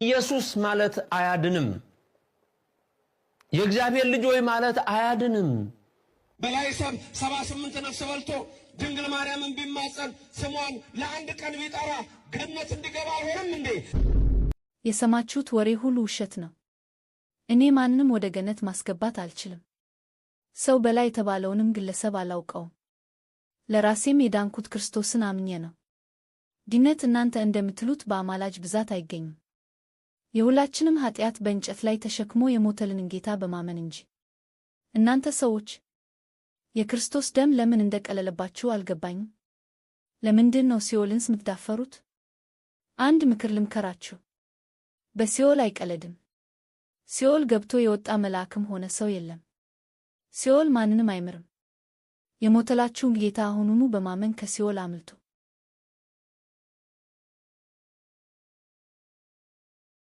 ኢየሱስ ማለት አያድንም። የእግዚአብሔር ልጅ ወይ ማለት አያድንም። በላይ ሰብ 78 ነፍስ በልቶ ድንግል ማርያምን ቢማጸን ስሟን ለአንድ ቀን ቢጠራ ገነት እንዲገባ አይሆንም እንዴ? የሰማችሁት ወሬ ሁሉ ውሸት ነው። እኔ ማንንም ወደ ገነት ማስገባት አልችልም። ሰው በላይ የተባለውንም ግለሰብ አላውቀውም። ለራሴም የዳንኩት ክርስቶስን አምኜ ነው። ድነት እናንተ እንደምትሉት በአማላጅ ብዛት አይገኝም። የሁላችንም ኃጢአት በእንጨት ላይ ተሸክሞ የሞተልንን ጌታ በማመን እንጂ። እናንተ ሰዎች የክርስቶስ ደም ለምን እንደቀለለባችሁ አልገባኝም። ለምንድን ነው ሲኦልንስ የምትዳፈሩት? አንድ ምክር ልምከራችሁ። በሲኦል አይቀለድም። ሲኦል ገብቶ የወጣ መልአክም ሆነ ሰው የለም። ሲኦል ማንንም አይምርም። የሞተላችሁን ጌታ አሁኑኑ በማመን ከሲኦል አምልጡ።